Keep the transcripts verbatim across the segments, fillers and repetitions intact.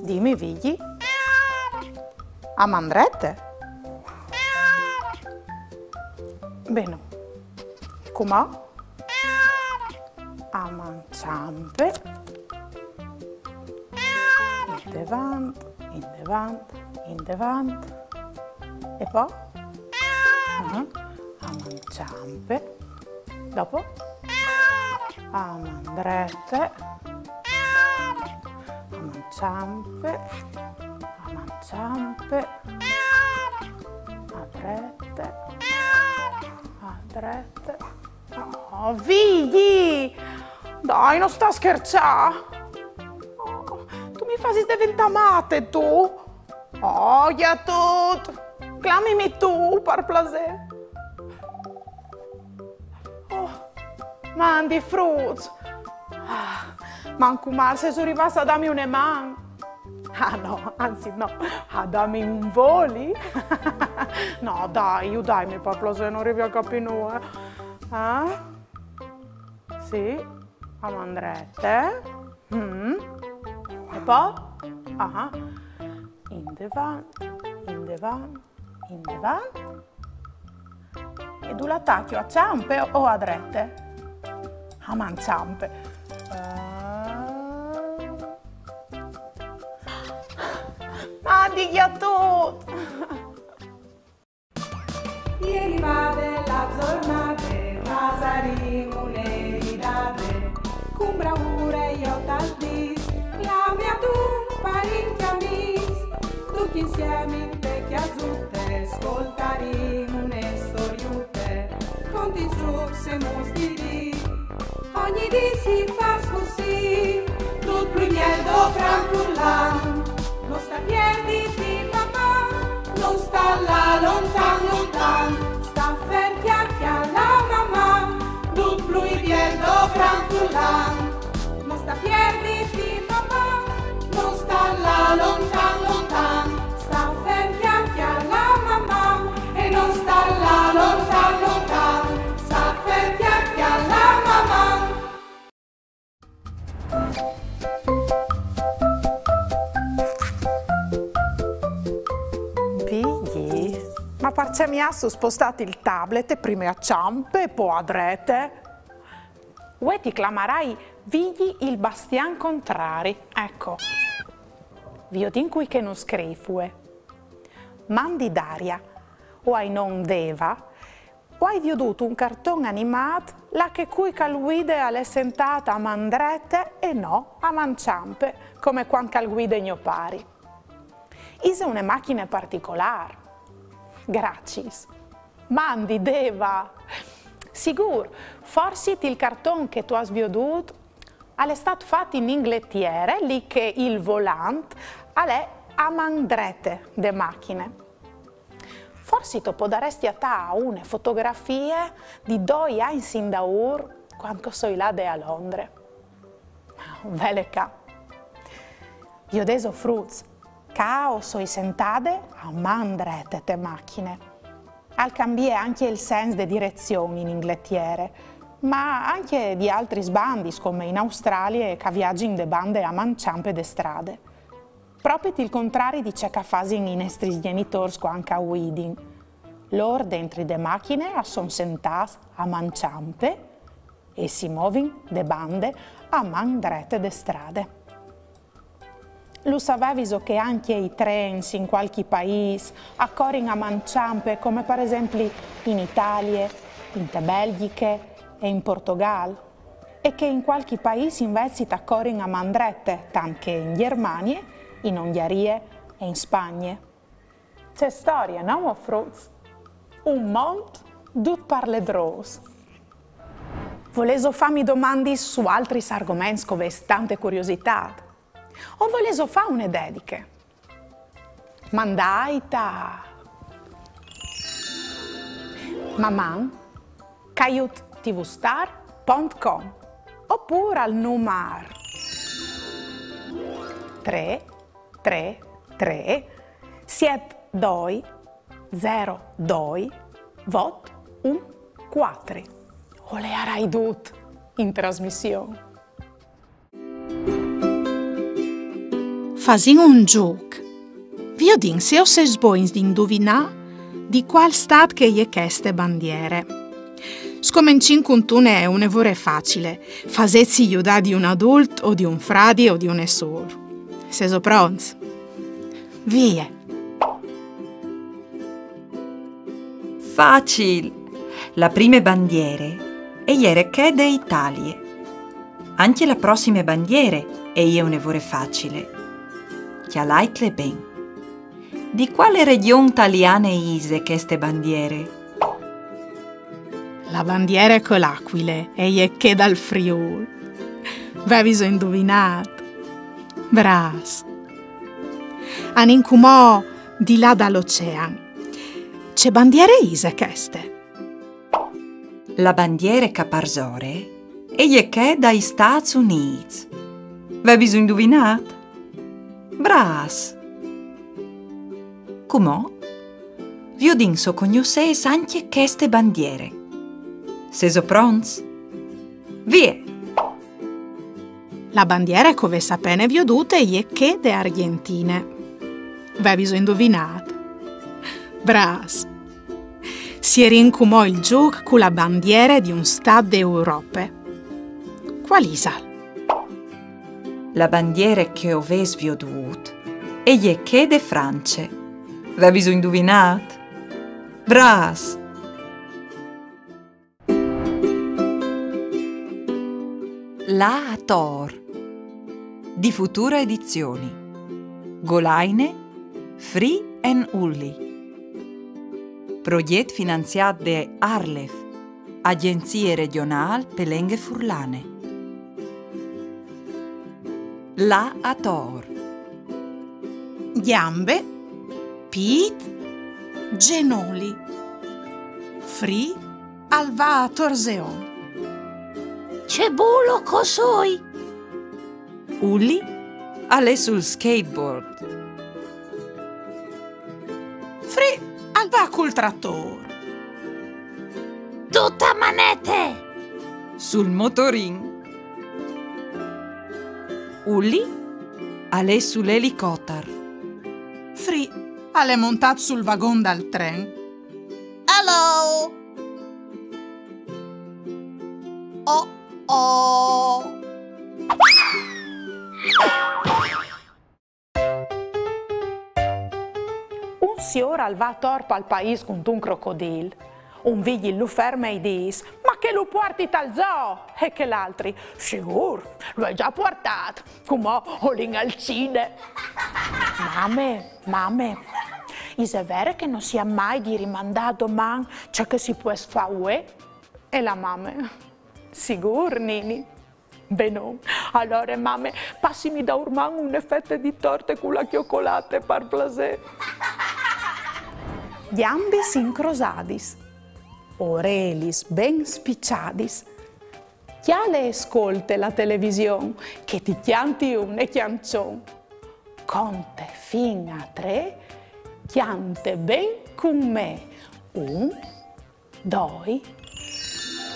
Dimi, Vigji. A man drete? Ben. Cumò? A man çampe. Indevant, indevant, indevant. E po? Ah, a man çampe. Dopo? A man drete. A man çampe. A man çampe. A drete. A drete. Oh, Vigji! Dai, no sta scherçâ! Oh, tu mi fasis deventâ mate, tu! Oh, Gjatut! Clamimi tu, par plasê! Oh, mandi fruts! Ah, mancul mâl sêso rivâts a dâmi une man! Ah no, anzit no, a dâmi un voli! No, dai, judaitmi par plasê, no rivi a capî nuie. Eh? Sì, a man drete. Mm. E po? Ah. Indevant, indevant, indevant. E dulà tachio, a çampe o a drete? A man çampe. Ah. Mandi Gjatut! E rivade la zornade, fasarìn une ridade, cun braure jo tal dîs, clami adun parint e amîs, ducj insiemi inte cjasute, scoltarìn une storiute, conti, zûcs e mustirîs. Ogni dì si fâs cussì, dut plui biel dopran furlan. No sta pierditi, Maman, no sta lâ lontan, lontan. Sta fer, cjale, cjale, Maman, dut plui biel dopran furlan. No sta pierditi, Maman, no sta lâ lontan, lontan. Sta fer, cjale, cjale, Maman, e no sta lâ lontan, lontan. Sta fer, cjale, cjale, Maman. Vigji, ma parcè mi âstu spostât il tablet, prime a çampe e po a drete? Vuê ti clamarai Vigji il bastian contrari, eco. Viodìn cui che nus scrîf vuê. Mandi Daria, o ai non Deva, o ai viodût un carton animât là che cui che al vuide al è sentât a man drete e no a man çampe, come cuant che al vuide gno pari. Ise une machine particolâr? Graciis. Mandi Deva! Sigûr, forsit il carton che tu âs viodût al è stât fat in Ingletiere, li che il volant al è a man drete de machine. Forsit o podarès cjatâ une fotografie di doi agns indaûr, cuant che o soi lade a Londre. Vele ca. Viodêso fruts, ca o soi sentade a man drete te machine. Al cambie ancje il sens de direzion in Ingletiere, ma ancje di altris bandis, come in Australie, ca viagjin de bande a man çampe de strade. Propit il contrari di ce ca fasin i nestris gjenitôrs cuant ca a vuidin. Lôr dentri de machine a son sentâts a man çampe e si movin de bande a man drete de strade. Lu saveviso che ancje i trens in cualchi paîs a corin a man çampe, come par esempli in Italie, inte Belgjiche e in Portogâl? E che in cualchi paîs invezit a corin a man drete, tant che in Gjermanie, in Ongjarie e in Spagne. Ce storie, no mo fruts? Un mont dut par ledrôs. Volêso fâmi domandis su altris argoments che o vês tante curiositât? O volêso fâ une dediche? Mandait a maman caiut tvstar pont com opûr al numar trê trê trê siet doi zero doi vot un cuatri. O learai dut in trasmission. Fasìn un zûc. Viodìn se o sês bogns di induvinâ di cuâl stât che e je cheste bandiere. Scomencìn cuntune une vore facile. Fasêtsi judâ di un adult o di un fradi o di une sûr. Sêso pronts? Vie! Facil! La prime bandiere e jere chê de Italie. Ancje la prossime bandiere e je une vore facile. Cjalaitle ben. Di cuale regjon taliane ise cheste bandiere? La bandiere cu la acuile e je chê dal Friûl. Vêso induvinât? Brâfs! Anìn cumò di là dal ocean. Ce bandiere ise cheste? La bandiere che e je parsore e je chê dai Stâts Unîts. Vêso induvinât? Brâfs! Cumò, viodìn se o cognossês ancje cheste bandiere. Sêso pronts? Vie! La bandiere che o vês a pene viodût e je chê de Argjentine. Vêso induvinât? Brâfs! Sierìn cumò il zûc cu la bandiere di un stât de Europe. Cuâl isal? La bandiere che o vês viodût e je chê de France. Vêso induvinât? Brâfs! Lâ ator. Di Futura Edizioni. Golaine, Free and Ulli. Progjet finanziât de ARLeF, Agjenzie Regjonâl pe Lenghe Furlane. Lâ ator. Gjambe, pît, zenoli. Free al va a torzeon. Ce bulo che o soi! Ulli al è sul skateboard. Free al va cul tratôr. Dut a manete! Sul motorin. Ulli al è sul elicotar. Free al è montât sul vagon dal tren. Hello! Oh oh! Un siôr al va ator pal paîs cuntun crocodil. Un vigjil lu ferme e i dîs: «Ma che lu puarti tal zoo!» E chel altri: «Sigûr, lu ai za puartât, cumò o lin al cine.» «Mame, mame, ise vere che no si à mai di rimandâ a doman ce che si pues fâ vuê?» E la mame: «Sigûr, nini.» «Benon. Alore, mame, passimi daurman une fete di torte cu la cjocolate, par plasê.» Gjambis incrosadis, orelis ben spiçadis, cjale e scolte la television, che ti cjanti une cjançon. Conte fin a trê, cjante ben cun me. Un, doi,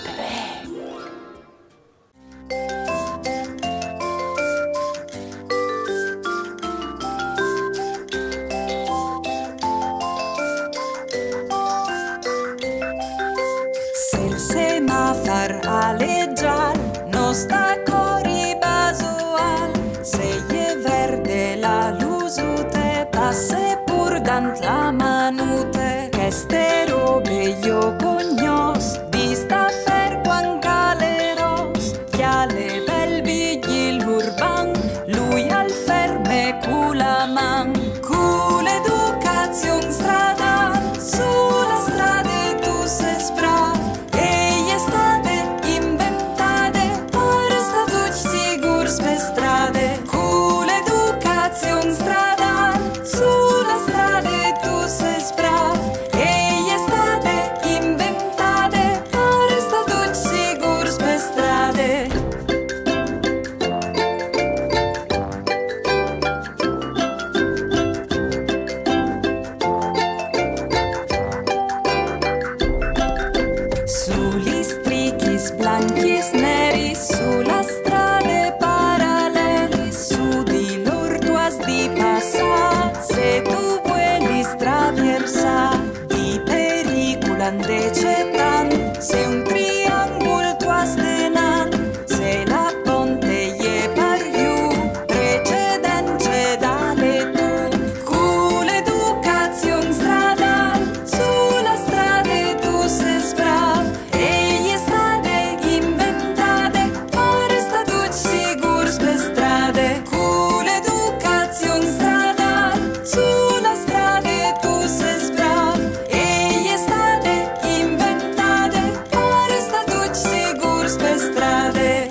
trê. Se il semafar al è zâl, no sta cori basual. Se e je verde la lusute, passe pur dant la manute. Cheste robe jo o cognòs, di stâ fer cuant che al è ros. Cjale bel vigjil urban, lui al ferme cu la man. Cu l'educazion stradâl, su la strade tu sês brâf. E je stade inventade, ora sta Strichis blanchis neris su la strade paralelis, su di lur tu has di passar. Se tu vuelis traversar, di pericul ande cetan, se un triangul tu has denan, se la ponte je par ju, precedence dale tu. Cu l'educaziun stradal, su la strade tu ses brav, e je stade inventade, ora sta ducj sigurs pe strade. Cu l'educaziun stradal, su la strade tu ses brav, e je stade inventade, ora sta ducj sigurs pe strade.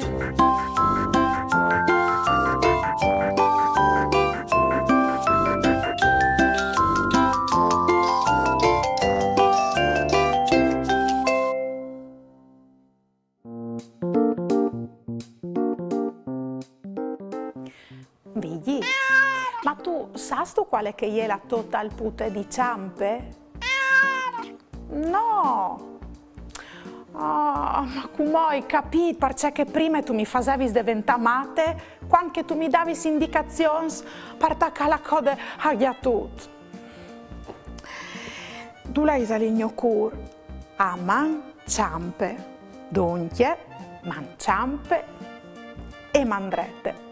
Vigji, ma tu sâstu cuale che e je la tô tal pute di çampe? No! Ah, ma cumò o ai capît parcè che prime tu mi fasevis deventâ mate, cuant che tu mi davis indicazions par tacâ la code a gjatut. Dulà isal il gno cûr? A man çampe. Duncje, man çampe e man drete.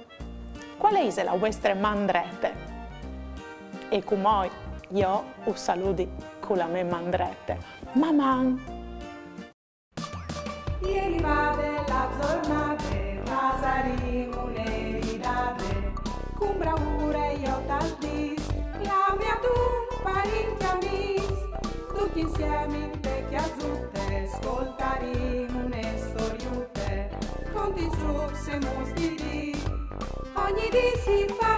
Cuale ise la vuestre man drete? E cumò jo us saludi cu la mê man drete. Maman! E rivade la zornade, fasarìn une ridade, cun braure jo tal dîs, clame adun parinti amîs, ducj insiemi inte cjasute, scoltarìn une storiute, conti, zûcs e mustiris, ogni dì si fa